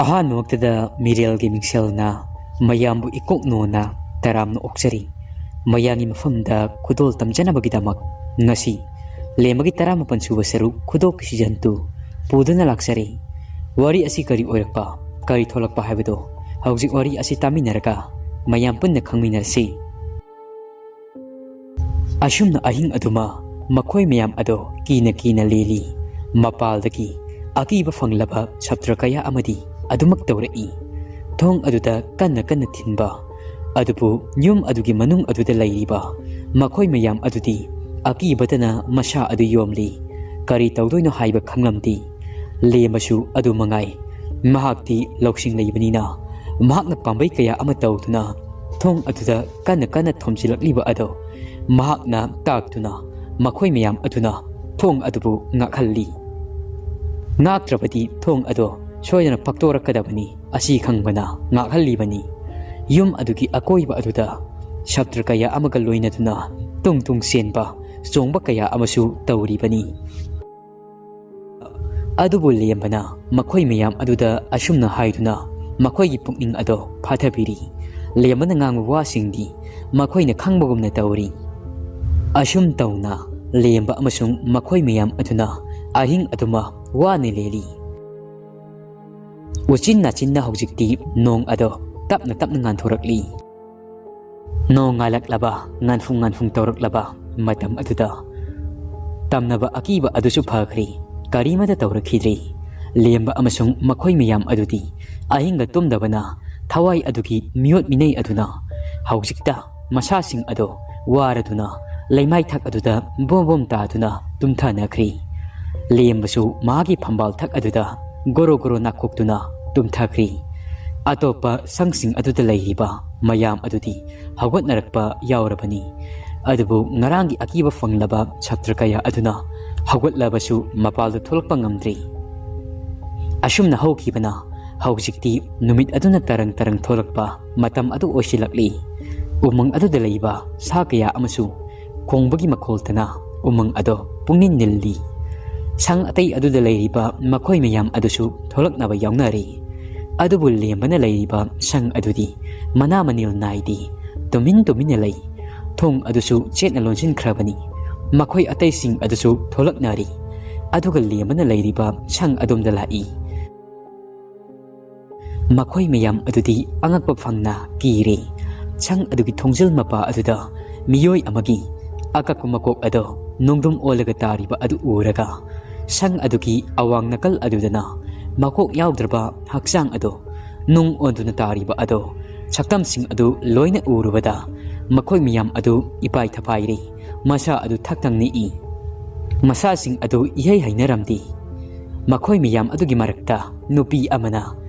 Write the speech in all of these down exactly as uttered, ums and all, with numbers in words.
ꯑꯍꯥꯟꯕꯃꯛꯇꯗ ꯃꯤꯔꯦꯜꯒꯤ ꯃꯤꯡꯁꯦꯜꯅ ꯃꯌꯥꯝꯕꯨ ꯏꯀꯣꯛ ꯅꯣꯟꯅ ꯇꯔꯥꯝꯅ ꯑꯣꯛꯆꯔꯤ꯫ ꯃꯌꯥꯝꯒꯤ ꯃꯐꯝꯗ ꯈꯨꯗꯣꯜ ꯇꯝꯖꯅꯕꯒꯤꯗꯃꯛ ꯉꯁꯤ ꯂꯦꯝꯕꯒꯤ ꯇꯔꯥꯃꯥꯄꯟ ꯁꯨꯕ ꯁꯔꯨꯛ ꯈꯨꯗꯣꯞꯀꯤ season two ꯄꯨꯗꯨꯅ ꯂꯥꯛꯆꯔꯤ꯫ ꯋꯥꯔꯤ ꯑꯁꯤ ꯀꯔꯤ ꯑꯣꯏꯔꯛꯄ, ꯀꯔꯤ ꯊꯣꯛꯂꯛꯄ ꯍꯥꯏꯕꯗꯣ ꯍꯧꯖꯤꯛ ꯋꯥꯔꯤ ꯑꯁꯤ ꯇꯥꯃꯤꯟꯅꯔꯒ ꯃꯌꯥꯝ ꯄꯨꯟꯅ ꯈꯪꯃꯤꯟꯅꯔꯁꯤ꯫ ꯑꯁꯨꯝꯅ ꯑꯍꯤꯡ ꯑꯗꯨꯃ ꯃꯈꯣꯏ ꯃꯌꯥꯝ ꯑꯗꯣ ꯀꯤꯅ ꯀꯤꯅ ꯂꯦꯜꯂꯤ꯫ ꯃꯄꯥꯜꯗꯒꯤ ꯑꯀꯤꯕ ꯐꯪꯂꯕ ꯁꯥꯇ꯭ꯔ ꯀꯌꯥ ꯑꯃꯗꯤ ꯑꯗꯨꯃꯛ ꯇꯧꯔꯛꯏ꯫ ꯊꯣꯡ ꯑꯗꯨꯗ ꯀꯟꯅ ꯀꯟꯅ ꯊꯤꯟꯕ꯫ ꯑꯗꯨꯕꯨ ꯌꯨꯝ ꯑꯗꯨꯒꯤ ꯃꯅꯨꯡ ꯑꯗꯨꯗ ꯂꯩꯔꯤꯕ ꯃꯈꯣꯏ ꯃꯌꯥꯝ ꯑꯗꯨꯗꯤ ꯑꯀꯤꯕꯇꯅ ꯃꯁꯥ ꯑꯗꯨ ꯌꯣꯝꯂꯤ꯫ ꯀꯔꯤ ꯇꯧꯗꯣꯏꯅꯣ ꯍꯥꯏꯕ ꯈꯪꯂꯝꯗꯦ꯫ ꯂꯦꯝꯕꯁꯨ ꯑꯗꯨ ꯃꯉꯥꯏ꯫ ꯃꯍꯥꯛꯇꯤ ꯂꯧꯁꯤꯡ ꯂꯩꯕꯅꯤꯅ ꯃꯍꯥꯛꯅ ꯄꯥꯝꯕꯩ ꯀꯌꯥ ꯑꯃ ꯇꯧꯗꯨꯅ ꯊꯣꯡ ꯑꯗꯨꯗ ꯀꯟꯅ ꯀꯟꯅ ꯊꯣꯝꯖꯤꯜꯂꯛꯂꯤꯕ ꯑꯗꯣ ꯃꯍꯥꯛꯅ ꯇꯥꯛꯇꯨꯅ ꯃꯈꯣꯏ ꯃꯌꯥꯝ ꯑꯗꯨꯅ ꯊꯣꯡ ꯑꯗꯨꯕꯨ ꯉꯥꯛꯍꯜꯂꯤ꯫ ꯉꯥꯛꯇ꯭ꯔꯕꯗꯤ ꯊꯣꯡ ꯑꯗꯣ ꯁꯣꯏꯗꯅ ꯐꯛꯇꯣꯔꯛꯀꯗꯕꯅꯤ꯫ ꯑꯁꯤ ꯈꯪꯕꯅ ꯉꯥꯛꯍꯜꯂꯤꯕꯅꯤ꯫ ꯌꯨꯝ ꯑꯗꯨꯒꯤ ꯑꯀꯣꯏꯕ ꯑꯗꯨꯗ ꯁꯥꯇ꯭ꯔ ꯀꯌꯥ ꯑꯃꯒ ꯂꯣꯏꯅꯗꯨꯅ ꯇꯨꯡ ꯇꯨꯡ ꯆꯦꯟꯕ, ꯆꯣꯡꯕ ꯀꯌꯥ ꯑꯃꯁꯨ ꯇꯧꯔꯤꯕꯅꯤ꯫ ꯑꯗꯨꯕꯨ ꯂꯦꯝꯕꯅ ꯃꯈꯣꯏ ꯃꯌꯥꯝ ꯑꯗꯨꯗ ꯑꯁꯨꯝꯅ ꯍꯥꯏꯗꯨꯅ ꯃꯈꯣꯏꯒꯤ ꯄꯨꯛꯅꯤꯡ ꯑꯗꯣ ꯐꯥꯊꯕꯤꯔꯤ꯫ ꯂꯦꯝꯕꯅ ꯉꯥꯡꯕ ꯋꯥꯁꯤꯡꯗꯤ ꯃꯈꯣꯏꯅ ꯈꯪꯕꯒꯨꯝꯅ ꯇꯧꯔꯤ꯫ ꯑꯁꯨꯝ ꯇꯧꯅ ꯂꯦꯝꯕ ꯑꯃꯁꯨꯡ ꯃꯈꯣꯏ ꯃꯌꯥꯝ ꯑꯗꯨꯅ ꯑꯍꯤꯡ ꯑꯗꯨꯃ ꯋꯥꯅ ꯂꯦꯜꯂꯤ꯫ ꯎꯆꯤꯟ ꯅꯥꯆꯤꯟꯅ ꯍꯧꯖꯤꯛꯇꯤ ꯅꯣꯡ ꯑꯗꯣ ꯇꯞꯅ ꯇꯞꯅ ꯉꯥꯟꯊꯣꯔꯛꯂꯤ꯫ ꯅꯣꯡ ꯉꯥꯜꯂꯛꯂꯕ, ꯉꯥꯟꯐꯨꯡ ꯉꯥꯟꯐꯨꯡ ꯇꯧꯔꯛꯂꯕ ꯃꯇꯝ ꯑꯗꯨꯗ ꯇꯝꯅꯕ ꯑꯀꯤꯕ ꯑꯗꯨꯁꯨ ꯐꯈ꯭ꯔꯦ꯫ ꯀꯔꯤꯃꯇ ꯇꯧꯔꯛꯈꯤꯗ꯭ꯔꯦ꯫ ꯂꯦꯝꯕ ꯑꯃꯁꯨꯡ ꯃꯈꯣꯏ ꯃꯌꯥꯝ ꯑꯗꯨꯗꯤ ꯑꯍꯤꯡꯒ ꯇꯨꯝꯗꯕꯅ ꯊꯋꯥꯏ ꯑꯗꯨꯒꯤ ꯃꯤꯑꯣꯠ ꯃꯤꯅꯩ ꯑꯗꯨꯅ ꯍꯧꯖꯤꯛꯇ ꯃꯁꯥꯁꯤꯡ ꯑꯗꯣ ꯋꯥꯔꯗꯨꯅ ꯂꯩꯃꯥꯏꯊꯛ ꯑꯗꯨꯗ ꯕꯣꯝ ꯕꯣꯝ ꯇꯥꯗꯨꯅ ꯇꯨꯝꯊꯅꯈ꯭ꯔꯦ꯫ ꯂꯦꯝꯕꯁꯨ ꯃꯥꯒꯤ ꯐꯝꯕꯥꯜ ꯊꯛ ꯑꯗꯨꯗ ꯒꯣꯔꯣ ꯒꯣꯔꯣ ꯅꯥꯈꯣꯛꯇꯨꯅ ꯇꯨꯝꯊꯈ꯭ꯔꯦ꯫ ꯑꯇꯣꯞꯄ ꯁꯪꯁꯤꯡ ꯑꯗꯨꯗ ꯂꯩꯔꯤꯕ ꯃꯌꯥꯝ ꯑꯗꯨꯗꯤ ꯍꯧꯒꯠꯅꯔꯛꯄ ꯌꯥꯎꯔꯕꯅꯤ꯫ ꯑꯗꯨꯕꯨ ꯉꯔꯥꯡꯒꯤ ꯑꯀꯤꯕ ꯐꯪꯂꯕ ꯁꯥꯇ꯭ꯔ ꯀꯌꯥ ꯑꯗꯨꯅ ꯍꯧꯒꯠꯂꯕꯁꯨ ꯃꯄꯥꯜꯗ ꯊꯣꯛꯂꯛꯄ ꯉꯝꯗ꯭ꯔꯤ꯫ ꯑꯁꯨꯝꯅ ꯍꯧꯈꯤꯕꯅ ꯍꯧꯖꯤꯛꯇꯤ ꯅꯨꯃꯤꯠ ꯑꯗꯨꯅ ꯇꯔꯪ ꯇꯔꯪ ꯊꯣꯛꯂꯛꯄ ꯃꯇꯝ ꯑꯗꯨ ꯑꯣꯏꯁꯤꯜꯂꯛꯂꯤ꯫ ꯎꯃꯪ ꯑꯗꯨꯗ ꯂꯩꯕ ꯁꯥ ꯀꯌꯥ ꯑꯃꯁꯨ ꯈꯣꯡꯕꯒꯤ ꯃꯈꯣꯜꯇꯅ ꯎꯃꯪ ꯑꯗꯣ ꯄꯨꯡꯅꯤꯜ ꯅꯤꯜꯂꯤ꯫ ꯁꯪ ꯑꯇꯩ ꯑꯗꯨꯗ ꯂꯩꯔꯤꯕ ꯃꯈꯣꯏ ꯃꯌꯥꯝ ꯑꯗꯨꯁꯨ ꯊꯣꯛꯂꯛꯅꯕ ꯌꯥꯎꯅꯔꯤ꯫ ꯑꯗꯨꯕꯨ ꯂꯦꯝꯕꯅ ꯂꯩꯔꯤꯕ ꯁꯪ ꯑꯗꯨꯗꯤ ꯃꯅꯥ ꯃꯅꯤꯜ ꯅꯥꯏꯗꯦ, ꯇꯨꯃꯤꯟ ꯇꯨꯃꯤꯟꯅ ꯂꯩ꯫ ꯊꯣꯡ ꯑꯗꯨꯁꯨ ꯆꯦꯠꯅ ꯂꯣꯟꯁꯤꯟꯈ꯭ꯔꯕꯅꯤ꯫ ꯃꯈꯣꯏ ꯑꯇꯩꯁꯤꯡ ꯑꯗꯨꯁꯨ ꯊꯣꯛꯂꯛꯅꯔꯤ꯫ ꯑꯗꯨꯒ ꯂꯦꯝꯕꯅ ꯂꯩꯔꯤꯕ ꯁꯪ ꯑꯗꯣꯝꯗ ꯂꯥꯛꯏ꯫ ꯃꯈꯣꯏ ꯃꯌꯥꯝ ꯑꯗꯨꯗꯤ ꯑꯉꯛꯄ ꯐꯪꯅ ꯀꯤꯔꯦ꯫ ꯁꯪ ꯑꯗꯨꯒꯤ ꯊꯣꯡꯖꯤꯜ ꯃꯄꯥ ꯑꯗꯨꯗ ꯃꯤꯑꯣꯏ ꯑꯃꯒꯤ ꯑꯀꯛꯄ ꯃꯀꯣꯛ ꯑꯗꯨ ꯅꯣꯡꯗꯨꯝ ꯑꯣꯜꯂꯒ ꯇꯥꯔꯤꯕ ꯑꯗꯨ ꯎꯔꯒ, ꯁꯪ ꯑꯗꯨꯒꯤ ꯑꯋꯥꯡ ꯅꯥꯀꯜ ꯑꯗꯨꯗꯅ ꯃꯀꯣꯛ ꯌꯥꯎꯗ꯭ꯔꯕ ꯍꯛꯆꯥꯡ ꯑꯗꯨ ꯅꯨꯡ ꯑꯣꯟꯗꯨꯅ ꯇꯥꯔꯤꯕ ꯑꯗꯨ, ꯁꯛꯇꯝꯁꯤꯡ ꯑꯗꯨ ꯂꯣꯏꯅ ꯎꯔꯨꯕꯗ, ꯃꯈꯣꯏ ꯃꯌꯥꯝ ꯑꯗꯨ ꯏꯄꯥꯏ ꯊꯄꯥꯏꯔꯦ꯫ ꯃꯁꯥ ꯑꯗꯨ ꯊꯛ ꯊꯛ ꯅꯤꯛꯏ꯫ ꯃꯁꯥꯁꯤꯡ ꯑꯗꯨ ꯏꯍꯩ ꯍꯩꯅꯔꯝꯗꯦ꯫ ꯃꯈꯣꯏ ꯃꯌꯥꯝ ꯑꯗꯨꯒꯤ ꯃꯔꯛꯇ ꯅꯨꯄꯤ ꯑꯃꯅ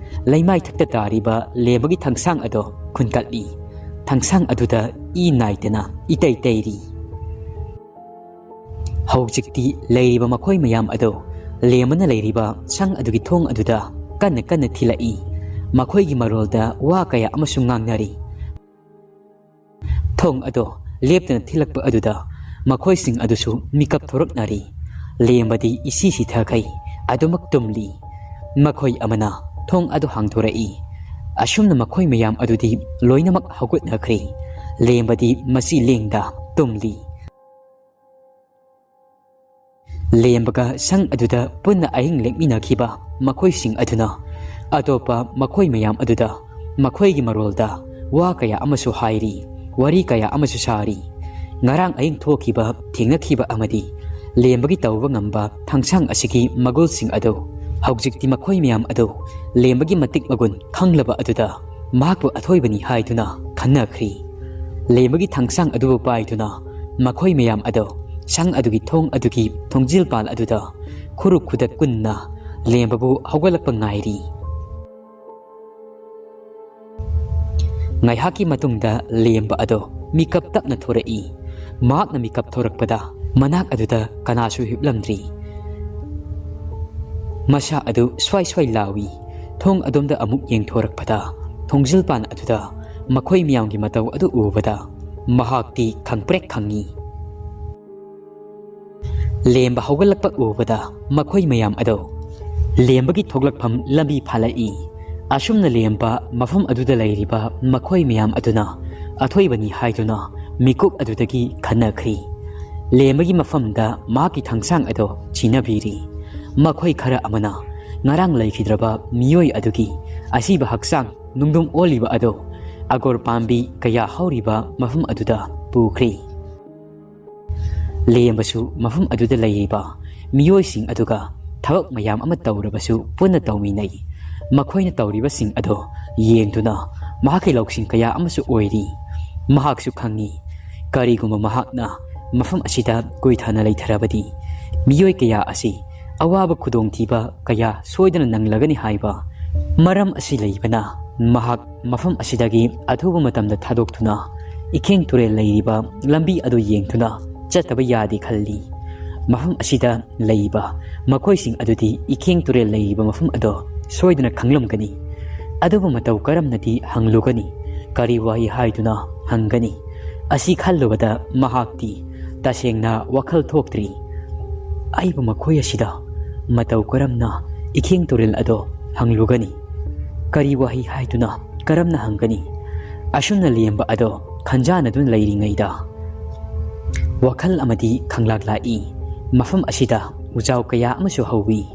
ꯂꯩꯃꯥꯏꯊꯛꯇ ꯇꯥꯔꯤꯕ ꯂꯦꯝꯕꯒꯤ ꯊꯥꯡꯁꯥꯡ ꯑꯗꯨ ꯈꯨꯟꯀꯠꯂꯤ꯫ ꯊꯥꯡꯁꯥꯡ ꯑꯗꯨꯗ ꯏ ꯅꯥꯏꯗꯅ ꯏꯇꯩ ꯇꯩꯔꯤ꯫ ꯍꯧꯖꯤꯛꯇꯤ ꯂꯩꯔꯤꯕ ꯃꯈꯣꯏ ꯃꯌꯥꯝ ꯑꯗꯨ ꯂꯦꯝꯕꯅ ꯂꯩꯔꯤꯕ ꯁꯪ ꯑꯗꯨꯒꯤ ꯊꯣꯡ ꯑꯗꯨꯗ ꯀꯟꯅ ꯀꯟꯅ ꯊꯤꯜꯂꯛꯏ꯫ ꯃꯈꯣꯏꯒꯤ ꯃꯔꯣꯜꯗ ꯋꯥ ꯀꯌꯥ ꯑꯃꯁꯨ ꯉꯥꯡꯅꯔꯤ꯫ ꯊꯣꯡ ꯑꯗꯣ ꯂꯦꯞꯇꯅ ꯊꯤꯜꯂꯛꯄ ꯑꯗꯨꯗ ꯃꯈꯣꯏꯁꯤꯡ ꯑꯗꯨꯁꯨ ꯃꯤꯀꯞ ꯊꯣꯔꯛꯅꯔꯤ꯫ ꯂꯦꯝꯕꯗꯤ ꯏꯁꯤ ꯁꯤꯊꯈꯩ ꯑꯗꯨꯃꯛ ꯇꯨꯝꯂꯤ꯫ ꯃꯈꯣꯏ ꯑꯃꯅ ꯊꯣꯡ ꯑꯗꯨ ꯍꯥꯡꯗꯣꯔꯛꯏ꯫ ꯑꯁꯨꯝꯅ ꯃꯈꯣꯏ ꯃꯌꯥꯝ ꯑꯗꯨꯗꯤ ꯂꯣꯏꯅꯃꯛ ꯍꯧꯒꯠꯅꯈ꯭ꯔꯦ꯫ ꯂꯦꯝꯕꯗꯤ ꯃꯁꯤ ꯂꯦꯡꯗ ꯇꯨꯝꯂꯤ꯫ ꯂꯦꯝꯕꯒ ꯁꯪ ꯑꯗꯨꯗ ꯄꯨꯟꯅ ꯑꯍꯤꯡ ꯂꯦꯛꯃꯤꯟꯅꯈꯤꯕ ꯃꯈꯣꯏꯁꯤꯡ ꯑꯗꯨꯅ ꯑꯇꯣꯞꯄ ꯃꯈꯣꯏ ꯃꯌꯥꯝ ꯑꯗꯨꯗ ꯃꯈꯣꯏꯒꯤ ꯃꯔꯣꯜꯗ ꯋꯥ ꯀꯌꯥ ꯑꯃꯁꯨ ꯍꯥꯏꯔꯤ, ꯋꯥꯔꯤ ꯀꯌꯥ ꯑꯃꯁꯨ ꯁꯥꯔꯤ꯫ ꯉꯔꯥꯡ ꯑꯍꯤꯡ ꯊꯣꯛꯈꯤꯕ, ꯊꯦꯡꯅꯈꯤꯕ ꯑꯃꯗꯤ ꯂꯦꯝꯕꯒꯤ ꯇꯧꯕ ꯉꯝꯕ ꯊꯥꯡꯁꯥꯡ ꯑꯁꯤꯒꯤ ꯃꯒꯨꯜꯁꯤꯡ ꯑꯗꯨ, ꯍꯧꯖꯤꯛꯇꯤ ꯃꯈꯣꯏ ꯃꯌꯥꯝ ꯑꯗꯨ ꯂꯦꯝꯕꯒꯤ ꯃꯇꯤꯛ ꯃꯒꯨꯟ ꯈꯪꯂꯕ ꯑꯗꯨꯗ ꯃꯍꯥꯛꯄꯨ ꯑꯊꯣꯏꯕꯅꯤ ꯍꯥꯏꯗꯨꯅ ꯈꯟꯅꯈ꯭ꯔꯤ꯫ ꯂꯦꯝꯕꯒꯤ ꯊꯥꯡꯁꯥꯡ ꯑꯗꯨꯕꯨ ꯄꯥꯏꯗꯨꯅ ꯃꯈꯣꯏ ꯃꯌꯥꯝ ꯑꯗꯨ ꯁꯪ ꯑꯗꯨꯒꯤ ꯊꯣꯡ ꯑꯗꯨꯒꯤ ꯊꯣꯡꯖꯤꯜ ꯄꯥꯜ ꯑꯗꯨꯗ ꯈꯨꯔꯨ ꯈꯨꯗꯛ ꯀꯨꯟꯅ ꯂꯦꯝꯕꯕꯨ ꯍꯧꯒꯠꯂꯛꯄ ꯉꯥꯏꯔꯤ꯫ ꯉꯥꯏꯍꯥꯛꯀꯤ ꯃꯇꯨꯡꯗ ꯂꯦꯝꯕ ꯑꯗꯣ ꯃꯤꯀꯞ ꯇꯞꯅ ꯊꯣꯔꯛꯏ꯫ ꯃꯍꯥꯛꯅ ꯃꯤꯀꯞ ꯊꯣꯔꯛꯄꯗ ꯃꯅꯥꯛ ꯑꯗꯨꯗ ꯀꯅꯥꯁꯨ ꯍꯤꯞꯂꯝꯗ꯭ꯔꯤ꯫ ꯃꯁꯥ ꯑꯗꯨ ꯁ꯭ꯋꯥꯏ ꯁ꯭ꯋꯥꯏ ꯂꯥꯎꯏ꯫ ꯊꯣꯡ ꯑꯗꯣꯝꯗ ꯑꯃꯨꯛ ꯌꯦꯡꯊꯣꯔꯛꯄꯗ ꯊꯣꯡꯖꯤꯜ ꯄꯥꯟ ꯑꯗꯨꯗ ꯃꯈꯣꯏ ꯃꯌꯥꯝꯒꯤ ꯃꯇꯧ ꯑꯗꯨ ꯎꯕꯗ ꯃꯍꯥꯛꯇꯤ ꯈꯪꯄ꯭ꯔꯦꯛ ꯈꯪꯉꯤ꯫ ꯂꯦꯝꯕ ꯍꯧꯒꯠꯂꯛꯄ ꯎꯕꯗ ꯃꯈꯣꯏ ꯃꯌꯥꯝ ꯑꯗꯨ ꯂꯦꯝꯕꯒꯤ ꯊꯣꯛꯂꯛꯐꯝ ꯂꯝꯕꯤ ꯐꯥꯂꯛꯏ꯫ ꯑꯁꯨꯝꯅ ꯂꯦꯝꯕ ꯃꯐꯝ ꯑꯗꯨꯗ ꯂꯩꯔꯤꯕ ꯃꯈꯣꯏ ꯃꯌꯥꯝ ꯑꯗꯨꯅ ꯑꯊꯣꯏꯕꯅꯤ ꯍꯥꯏꯗꯨꯅ ꯃꯤꯀꯨꯞ ꯑꯗꯨꯗꯒꯤ ꯈꯟꯅꯈ꯭ꯔꯤ꯫ ꯂꯦꯝꯕꯒꯤ ꯃꯐꯝꯗ ꯃꯍꯥꯛꯀꯤ ꯊꯥꯡꯁꯥꯡ ꯑꯗꯣ ꯆꯤꯟꯅꯕꯤꯔꯤ꯫ ꯃꯈꯣꯏ ꯈꯔ ꯑꯃꯅ ꯉꯔꯥꯡ ꯂꯩꯈꯤꯗ꯭ꯔꯕ ꯃꯤꯑꯣꯏ ꯑꯗꯨꯒꯤ ꯑꯁꯤꯕ ꯍꯛꯆꯥꯡ ꯅꯨꯡꯗꯨꯝ ꯑꯣꯜꯂꯤꯕ ꯑꯗꯣ ꯑꯒꯣꯔ ꯄꯥꯝꯕꯤ ꯀꯌꯥ ꯍꯧꯔꯤꯕ ꯃꯐꯝ ꯑꯗꯨꯗ ꯄꯨꯈ꯭ꯔꯤ꯫ ꯂꯦꯝꯕꯁꯨ ꯃꯐꯝ ꯑꯗꯨꯗ ꯂꯩꯔꯤꯕ ꯃꯤꯑꯣꯏꯁꯤꯡ ꯑꯗꯨꯒ ꯊꯕꯛ ꯃꯌꯥꯝ ꯑꯃ ꯇꯧꯔꯕꯁꯨ ꯄꯨꯟꯅ ꯇꯧꯃꯤꯟꯅꯩ꯫ ꯃꯈꯣꯏꯅ ꯇꯧꯔꯤꯕꯁꯤꯡ ꯑꯗꯣ ꯌꯦꯡꯗꯨꯅ ꯃꯍꯥꯛꯀꯤ ꯂꯧꯁꯤꯡ ꯀꯌꯥ ꯑꯃꯁꯨ ꯑꯣꯏꯔꯤ꯫ ꯃꯍꯥꯛꯁꯨ ꯈꯪꯏ, ꯀꯔꯤꯒꯨꯝꯕ ꯃꯍꯥꯛꯅ ꯃꯐꯝ ꯑꯁꯤꯗ ꯀꯨꯏꯊꯅ ꯂꯩꯊꯔꯕꯗꯤ ꯃꯤꯑꯣꯏ ꯀꯌꯥ ꯑꯁꯤ ꯑꯋꯥꯕ ꯈꯨꯗꯣꯡꯊꯤꯕ ꯀꯌꯥ ꯁꯣꯏꯗꯅ ꯅꯪꯂꯒꯅꯤ ꯍꯥꯏꯕ꯫ ꯃꯔꯝ ꯑꯁꯤ ꯂꯩꯕꯅ ꯃꯍꯥꯛ ꯃꯐꯝ ꯑꯁꯤꯗꯒꯤ ꯑꯊꯨꯕ ꯃꯇꯝꯗ ꯊꯥꯗꯣꯛꯇꯨꯅ ꯏꯈꯦꯡ ꯇꯨꯔꯦꯜ ꯂꯩꯔꯤꯕ ꯂꯝꯕꯤ ꯑꯗꯨ ꯌꯦꯡꯗꯨꯅ ꯆꯠꯇꯕ ꯌꯥꯗꯦ ꯈꯜꯂꯤ꯫ ꯃꯐꯝ ꯑꯁꯤꯗ ꯂꯩꯕ ꯃꯈꯣꯏꯁꯤꯡ ꯑꯗꯨꯗꯤ ꯏꯈꯦꯡ ꯇꯨꯔꯦꯜ ꯂꯩꯔꯤꯕ ꯃꯐꯝ ꯑꯗꯣ ꯁꯣꯏꯗꯅ ꯈꯪꯂꯝꯒꯅꯤ꯫ ꯑꯗꯨꯕꯨ ꯃꯇꯧ ꯀꯔꯝꯅꯗꯤ ꯍꯪꯂꯨꯒꯅꯤ? ꯀꯔꯤ ꯋꯥꯍꯩ ꯍꯥꯏꯗꯨꯅ ꯍꯪꯒꯅꯤ? ꯑꯁꯤ ꯈꯜꯂꯨꯕꯗ ꯃꯍꯥꯛꯇꯤ ꯇꯁꯦꯡꯅ ꯋꯥꯈꯜ ꯊꯣꯛꯇ꯭ꯔꯤ꯫ ꯑꯩꯕꯨ ꯃꯈꯣꯏ ꯑꯁꯤꯗ ꯃꯇꯧ ꯀꯔꯝꯅ ꯏꯈꯦꯡ ꯇꯨꯔꯦꯜ ꯑꯗꯣ ꯍꯪꯂꯨꯒꯅꯤ? ꯀꯔꯤ ꯋꯥꯍꯩ ꯍꯥꯏꯗꯨꯅ ꯀꯔꯝꯅ ꯍꯪꯒꯅꯤ? ꯑꯁꯨꯝꯅ ꯂꯦꯝꯕ ꯑꯗꯣ ꯈꯟꯖꯥꯅꯗꯨꯅ ꯂꯩꯔꯤꯉꯩꯗ ꯋꯥꯈꯜ ꯑꯃꯗꯤ ꯈꯪꯂꯥꯛ ꯂꯥꯛꯏ꯫ ꯃꯐꯝ ꯑꯁꯤꯗ ꯎꯖꯥꯎ ꯀꯌꯥ ꯑꯃꯁꯨ ꯍꯧꯏ꯫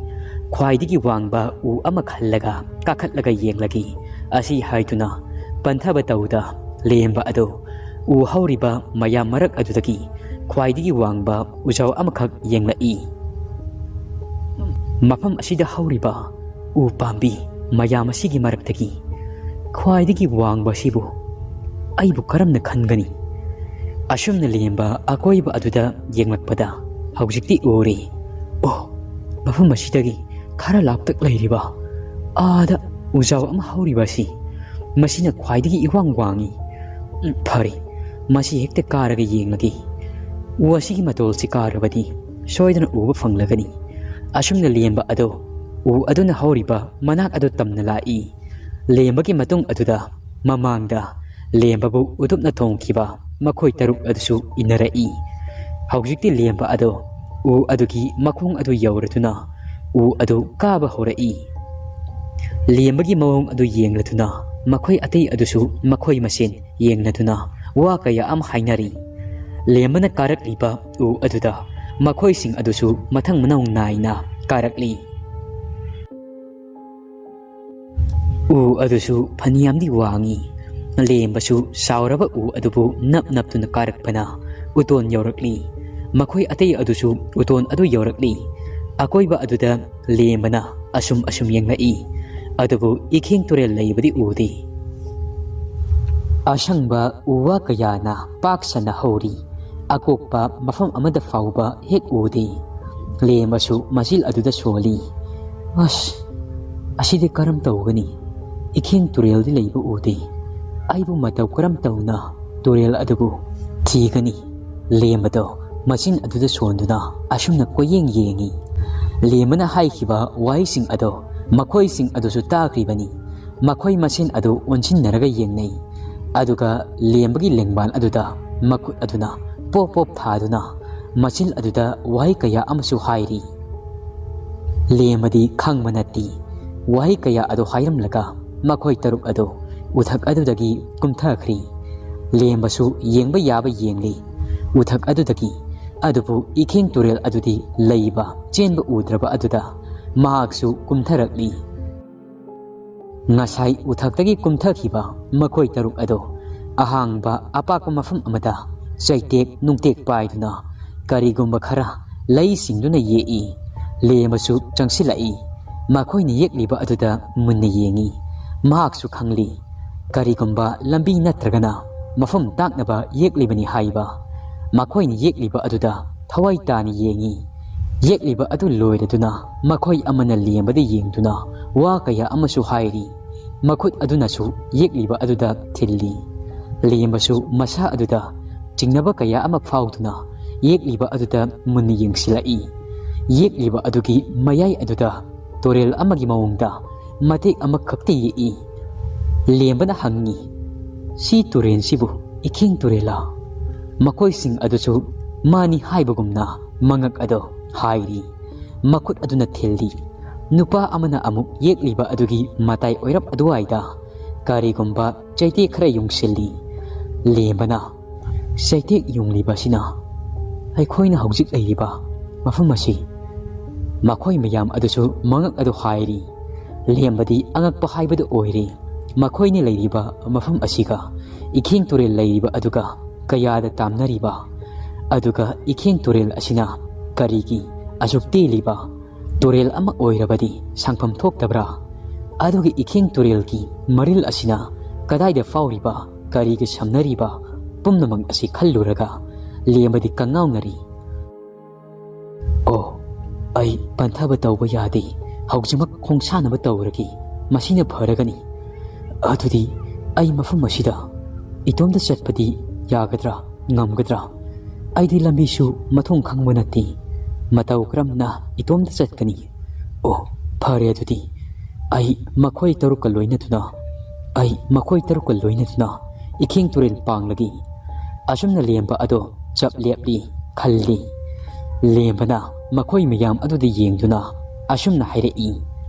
ꯈ꯭ꯋꯥꯏꯗꯒꯤ ꯋꯥꯡꯕ ꯎ ꯑꯃ ꯈꯜꯂꯒ ꯀꯥꯈꯠꯂꯒ ꯌꯦꯡꯂꯒꯦ꯫ ꯑꯁꯤ ꯍꯥꯏꯗꯨꯅ ꯄꯟꯊꯕ ꯇꯧꯗ ꯂꯦꯝꯕ ꯑꯗꯨ ꯎ ꯍꯧꯔꯤꯕ ꯃꯌꯥꯝ ꯃꯔꯛ ꯑꯗꯨꯗꯒꯤ ꯈ꯭ꯋꯥꯏꯗꯒꯤ ꯋꯥꯡꯕ ꯎꯖꯥꯎ ꯑꯃꯈꯛ ꯌꯦꯡꯂꯛꯏ꯫ ꯃꯐꯝ ꯑꯁꯤꯗ ꯍꯧꯔꯤꯕ ꯎ ꯄꯥꯝꯕꯤ ꯃꯌꯥꯝ ꯑꯁꯤꯒꯤ ꯃꯔꯛꯇꯒꯤ ꯈ꯭ꯋꯥꯏꯗꯒꯤ ꯋꯥꯡꯕ ꯑꯁꯤꯕꯨ ꯑꯩꯕꯨ ꯀꯔꯝꯅ ꯈꯟꯒꯅꯤ? ꯑꯁꯨꯝꯅ ꯂꯦꯝꯕ ꯑꯀꯣꯏꯕ ꯑꯗꯨꯗ ꯌꯦꯡꯂꯛꯄꯗ ꯍꯧꯖꯤꯛꯇꯤ ꯎꯔꯦ꯫ ꯑꯣ, ꯃꯐꯝ ꯑꯁꯤꯗꯒꯤ ꯈꯔ ꯂꯥꯞꯇꯛ ꯂꯩꯔꯤꯕ ꯑꯥꯗ ꯎꯖꯥꯎ ꯑꯃ ꯍꯧꯔꯤꯕ ꯑꯁꯤ, ꯃꯁꯤꯅ ꯈ꯭ꯋꯥꯏꯗꯒꯤ ꯏꯋꯥꯡ ꯋꯥꯡꯏ꯫ ꯎꯝ, ꯐꯔꯦ, ꯃꯁꯤ ꯍꯦꯛꯇ ꯀꯥꯔꯒ ꯌꯦꯡꯂꯒꯦ꯫ ꯎ ꯑꯁꯤꯒꯤ ꯃꯇꯣꯜꯁꯤ ꯀꯥꯔꯕꯗꯤ ꯁꯣꯏꯗꯅ ꯎꯕ ꯐꯪꯂꯒꯅꯤ꯫ ꯑꯁꯨꯝꯅ ꯂꯦꯝꯕ ꯑꯗꯣ ꯎ ꯑꯗꯨꯅ ꯍꯧꯔꯤꯕ ꯃꯅꯥꯛ ꯑꯗꯨ ꯇꯝꯅ ꯂꯥꯛꯏ꯫ ꯂꯦꯝꯕꯒꯤ ꯃꯇꯨꯡ ꯑꯗꯨꯗ ꯃꯃꯥꯡꯗ ꯂꯦꯝꯕꯕꯨ ꯎꯇꯨꯞꯅ ꯊꯣꯡꯈꯤꯕ ꯃꯈꯣꯏ ꯇꯔꯨꯛ ꯑꯗꯨꯁꯨ ꯏꯟꯅꯔꯛꯏ꯫ ꯍꯧꯖꯤꯛꯇꯤ ꯂꯦꯝꯕ ꯑꯗꯣ ꯎ ꯑꯗꯨꯒꯤ ꯃꯈꯣꯡ ꯑꯗꯨ ꯌꯧꯔꯗꯨꯅ ꯎ ꯑꯗꯨ ꯀꯥꯕ ꯍꯧꯔꯛꯏ꯫ ꯂꯦꯝꯕꯒꯤ ꯃꯑꯣꯡ ꯑꯗꯨ ꯌꯦꯡꯂꯗꯨꯅ ꯃꯈꯣꯏ ꯑꯇꯩ ꯑꯗꯨꯁꯨ ꯃꯈꯣꯏ ꯃꯁꯦꯟ ꯌꯦꯡꯂꯗꯨꯅ ꯋꯥ ꯀꯌꯥ ꯑꯃ ꯍꯥꯏꯅꯔꯤ꯫ ꯂꯦꯝꯕꯅ ꯀꯥꯔꯛꯂꯤꯕ ꯎ ꯑꯗꯨꯗ ꯃꯈꯣꯏꯁꯤꯡ ꯑꯗꯨꯁꯨ ꯃꯊꯪ ꯃꯅꯥꯎ ꯅꯥꯏꯅ ꯀꯥꯔꯛꯂꯤ꯫ ꯎ ꯑꯗꯨꯁꯨ ꯐꯅꯌꯥꯝꯗꯤ ꯋꯥꯡꯏ꯫ ꯂꯦꯝꯕꯁꯨ ꯆꯥꯎꯔꯕ ꯎ ꯑꯗꯨꯕꯨ ꯅꯞ ꯅꯞꯇꯨꯅ ꯀꯥꯔꯛꯄꯅ ꯎꯇꯣꯟ ꯌꯧꯔꯛꯂꯤ꯫ ꯃꯈꯣꯏ ꯑꯇꯩ ꯑꯗꯨꯁꯨ ꯎꯇꯣꯟ ꯑꯗꯨ ꯌꯧꯔꯛꯂꯤ꯫ ꯑꯀꯣꯏꯕ ꯑꯗꯨꯗ ꯂꯦꯝꯕꯅ ꯑꯁꯨꯝ ꯑꯁꯨꯝ ꯌꯦꯡꯂꯛꯏ꯫ ꯑꯗꯨꯕꯨ ꯏꯈꯦꯡ ꯇꯨꯔꯦꯜ ꯂꯩꯕꯗꯤ ꯎꯗꯦ꯫ ꯑꯁꯪꯕ ꯎ ꯋꯥ ꯀꯌꯥꯅ ꯄꯥꯛ ꯁꯟꯅ ꯍꯧꯔꯤ꯫ ꯑꯀꯣꯛꯄ ꯃꯐꯝ ꯑꯃꯗ ꯐꯥꯎꯕ ꯍꯦꯛ ꯎꯗꯦ꯫ ꯂꯦꯝꯕꯁꯨ ꯃꯆꯤꯜ ꯑꯗꯨꯗ ꯁꯣꯜꯂꯤ꯫ "ꯑꯁ, ꯑꯁꯤꯗꯤ ꯀꯔꯝ ꯇꯧꯒꯅꯤ? ꯏꯈꯦꯡ ꯇꯨꯔꯦꯜꯗꯤ ꯂꯩꯕ ꯎꯗꯦ꯫ ꯑꯩꯕꯨ ꯃꯇꯧ ꯀꯔꯝ ꯇꯧꯅ ꯇꯨꯔꯦꯜ ꯑꯗꯨꯕꯨ ꯊꯤꯒꯅꯤ?" ꯂꯦꯝꯕꯗꯣ ꯃꯆꯤꯟ ꯑꯗꯨꯗ ꯁꯣꯟꯗꯨꯅ ꯑꯁꯨꯝꯅ ꯀꯣꯏꯌꯦꯡ ꯌꯦꯡꯉꯤ꯫ ꯂꯦꯝꯕꯅ ꯍꯥꯏꯈꯤꯕ ꯋꯥꯍꯩꯁꯤꯡ ꯑꯗꯣ ꯃꯈꯣꯏꯁꯤꯡ ꯑꯗꯨꯁꯨ ꯇꯥꯈ꯭ꯔꯤꯕꯅꯤ꯫ ꯃꯈꯣꯏ ꯃꯁꯦꯟ ꯑꯗꯨ ꯑꯣꯟꯁꯤꯟꯅꯔꯒ ꯌꯦꯡꯅꯩ꯫ ꯑꯗꯨꯒ ꯂꯦꯝꯕꯒꯤ ꯂꯦꯡꯕꯥꯟ ꯑꯗꯨꯗ ꯃꯈꯨꯠ ꯑꯗꯨꯅ ꯄꯣꯞ ꯄꯣꯞ ꯊꯥꯗꯨꯅ ꯃꯆꯤꯜ ꯑꯗꯨꯗ ꯋꯥꯍꯩ ꯀꯌꯥ ꯑꯃꯁꯨ ꯍꯥꯏꯔꯤ꯫ ꯂꯦꯝꯕꯗꯤ ꯈꯪꯕ ꯅꯠꯇꯦ꯫ ꯋꯥꯍꯩ ꯀꯌꯥ ꯑꯗꯨ ꯍꯥꯏꯔꯝꯂꯒ ꯃꯈꯣꯏ ꯇꯔꯨꯛ ꯑꯗꯨ ꯎꯊꯛ ꯑꯗꯨꯗꯒꯤ ꯀꯨꯝꯊꯈ꯭ꯔꯤ꯫ ꯂꯦꯝꯕꯁꯨ ꯌꯦꯡꯕ ꯌꯥꯕ ꯌꯦꯡꯂꯤ ꯎꯊꯛ ꯑꯗꯨꯗꯒꯤ꯫ ꯑꯗꯨꯕꯨ ꯏꯈꯦꯡ ꯇꯨꯔꯦꯜ ꯑꯗꯨꯗꯤ ꯂꯩꯕ ꯆꯦꯟꯕ ꯎꯗ꯭ꯔꯕ ꯑꯗꯨꯗ ꯃꯍꯥꯛꯁꯨ ꯀꯨꯝꯊꯔꯛꯂꯤ꯫ ꯉꯁꯥꯏ ꯎꯊꯛꯇꯒꯤ ꯀꯨꯝꯊꯈꯤꯕ ꯃꯈꯣꯏ ꯇꯔꯨꯛ ꯑꯗꯨ ꯑꯍꯥꯡꯕ ꯑꯄꯥꯛꯄ ꯃꯐꯝ ꯑꯃꯗ ꯆꯩꯇꯦꯛ ꯅꯨꯡꯇꯦꯛ ꯄꯥꯏꯗꯨꯅ ꯀꯔꯤꯒꯨꯝꯕ ꯈꯔ ꯂꯩꯁꯤꯡꯗꯨꯅ ꯌꯦꯛꯏ꯫ ꯂꯦꯝꯕꯁꯨ ꯆꯪꯁꯤꯜꯂꯛꯏ꯫ ꯃꯈꯣꯏꯅ ꯌꯦꯛꯂꯤꯕ ꯑꯗꯨꯗ ꯃꯨꯟꯅ ꯌꯦꯡꯏ꯫ ꯃꯍꯥꯛꯁꯨ ꯈꯪꯂꯤ, ꯀꯔꯤꯒꯨꯝꯕ ꯂꯝꯕꯤ ꯅꯠꯇ꯭ꯔꯒꯅ ꯃꯐꯝ ꯇꯥꯛꯅꯕ ꯌꯦꯛꯂꯤꯕꯅꯤ ꯍꯥꯏꯕ꯫ ꯃꯈꯣꯏꯅ ꯌꯦꯛꯂꯤꯕ ꯑꯗꯨꯗ ꯊꯋꯥꯏ ꯇꯥꯅ ꯌꯦꯡꯏ꯫ ꯌꯦꯛꯂꯤꯕ ꯑꯗꯨ ꯂꯣꯏꯔꯗꯨꯅ ꯃꯈꯣꯏ ꯑꯃꯅ ꯂꯦꯝꯕꯗ ꯌꯦꯡꯗꯨꯅ ꯋꯥ ꯀꯌꯥ ꯑꯃꯁꯨ ꯍꯥꯏꯔꯤ꯫ ꯃꯈꯨꯠ ꯑꯗꯨꯅꯁꯨ ꯌꯦꯛꯂꯤꯕ ꯑꯗꯨꯗ ꯊꯤꯜꯂꯤ꯫ ꯂꯦꯝꯕꯁꯨ ꯃꯁꯥ ꯑꯗꯨꯗ ꯆꯤꯡꯅꯕ ꯀꯌꯥ ꯑꯃ ꯐꯥꯎꯗꯨꯅ ꯌꯦꯛꯂꯤꯕ ꯑꯗꯨꯗ ꯃꯨꯟꯅ ꯌꯦꯡꯁꯤꯜꯂꯛꯏ꯫ ꯌꯦꯛꯂꯤꯕ ꯑꯗꯨꯒꯤ ꯃꯌꯥꯏ ꯑꯗꯨꯗ ꯇꯨꯔꯦꯜ ꯑꯃꯒꯤ ꯃꯑꯣꯡꯗ ꯃꯇꯦꯛ ꯑꯃꯈꯛꯇ ꯌꯦꯛꯏ꯫ ꯂꯦꯝꯕꯅ ꯍꯪꯉꯤ, "ꯁꯤ ꯇꯨꯔꯦꯜꯁꯤꯕꯨ ꯏꯈꯦꯡ ꯇꯨꯔꯦꯜꯂꯥ?" ꯃꯈꯣꯏꯁꯤꯡ ꯑꯗꯨꯁꯨ ꯃꯥꯅꯤ ꯍꯥꯏꯕꯒꯨꯝꯅ ꯃꯉꯛ ꯑꯗꯨ ꯍꯥꯏꯔꯤ꯫ ꯃꯈꯨꯠ ꯑꯗꯨꯅ ꯊꯤꯜꯂꯤ꯫ ꯅꯨꯄꯥ ꯑꯃꯅ ꯑꯃꯨꯛ ꯌꯦꯛꯂꯤꯕ ꯑꯗꯨꯒꯤ ꯃꯇꯥꯏ ꯑꯣꯏꯔꯞ ꯑꯗꯨꯋꯥꯏꯗ ꯀꯔꯤꯒꯨꯝꯕ ꯆꯩꯇꯦꯛ ꯈꯔ ꯌꯨꯡꯁꯤꯜꯂꯤ꯫ ꯂꯦꯝꯕꯅ ꯆꯩꯇꯦꯛ ꯌꯨꯡꯂꯤꯕ ꯑꯁꯤꯅ ꯑꯩꯈꯣꯏꯅ ꯍꯧꯖꯤꯛ ꯂꯩꯔꯤꯕ ꯃꯐꯝ ꯑꯁꯤ, ꯃꯈꯣꯏ ꯃꯌꯥꯝ ꯑꯗꯨꯁꯨ ꯃꯉꯛ ꯑꯗꯨ ꯍꯥꯏꯔꯤ꯫ ꯂꯦꯝꯕꯗꯤ ꯑꯉꯛꯄ ꯍꯥꯏꯕꯗꯨ ꯑꯣꯏꯔꯦ꯫ ꯃꯈꯣꯏꯅ ꯂꯩꯔꯤꯕ ꯃꯐꯝ ꯑꯁꯤꯒ ꯏꯈꯦꯡ ꯇꯨꯔꯦꯜ ꯂꯩꯔꯤꯕ ꯑꯗꯨꯒ ꯀꯌꯥꯗ ꯇꯥꯝꯅꯔꯤꯕ? ꯑꯗꯨꯒ ꯏꯈꯦꯡ ꯇꯨꯔꯦꯜ ꯑꯁꯤꯅ ꯀꯔꯤꯒꯤ ꯑꯁꯨꯛ ꯇꯦꯜꯂꯤꯕ? ꯇꯨꯔꯦꯜ ꯑꯃ ꯑꯣꯏꯔꯕꯗꯤ ꯁꯥꯡꯐꯝ ꯊꯣꯛꯇꯕ꯭ꯔꯥ? ꯑꯗꯨꯒ ꯏꯈꯦꯡ ꯇꯨꯔꯦꯜꯒꯤ ꯃꯔꯤꯜ ꯑꯁꯤꯅ ꯀꯗꯥꯏꯗ ꯐꯥꯎꯔꯤꯕ, ꯀꯔꯤꯒ ꯁꯝꯅꯔꯤꯕ? ꯄꯨꯝꯅꯃꯛ ꯑꯁꯤ ꯈꯜꯂꯨꯔꯒ ꯂꯦꯝꯕꯗꯤ ꯀꯉꯥꯎꯅꯔꯤ꯫ "ꯑꯣ, ꯑꯩ ꯄꯟꯊꯕ ꯇꯧꯕ ꯌꯥꯗꯦ꯫ ꯍꯧꯖꯤꯛꯃꯛ ꯈꯣꯡꯁꯥꯟꯅꯕ ꯇꯧꯔꯒꯦ꯫ ꯃꯁꯤꯅ ꯐꯔꯒꯅꯤ꯫ ꯑꯗꯨꯗꯤ ꯑꯩ ꯃꯐꯝ ꯑꯁꯤꯗ ꯏꯇꯣꯝꯇ ꯆꯠꯄꯗꯤ ꯌꯥꯒꯗ꯭ꯔꯥ, ꯉꯝꯒꯗ꯭ꯔꯥ? ꯑꯩꯗꯤ ꯂꯝꯕꯤꯁꯨ ꯃꯊꯣꯡ ꯈꯪꯕ ꯅꯠꯇꯦ꯫ ꯃꯇꯧ ꯀꯔꯝꯅ ꯏꯇꯣꯝꯇ ꯆꯠꯀꯅꯤ? ꯑꯣ, ꯐꯔꯦ ꯑꯗꯨꯗꯤ꯫ ꯑꯩ ꯃꯈꯣꯏ ꯇꯔꯨꯛꯀ ꯂꯣꯏꯅꯗꯨꯅ, ꯑꯩ ꯃꯈꯣꯏ ꯇꯔꯨꯛꯀ ꯂꯣꯏꯅꯗꯨꯅ ꯏꯈꯦꯡ ꯇꯨꯔꯦꯜ ꯄꯥꯡꯂꯒꯦ꯫" ꯑꯁꯨꯝꯅ ꯂꯦꯝꯕ ꯑꯗꯣ ꯆꯞ ꯂꯦꯞꯂꯤ ꯈꯜꯂꯤ꯫ ꯂꯦꯝꯕꯅ ꯃꯈꯣꯏ ꯃꯌꯥꯝ ꯑꯗꯨꯗ ꯌꯦꯡꯗꯨꯅ ꯑꯁꯨꯝꯅ ꯍꯥꯏꯔꯛꯏ,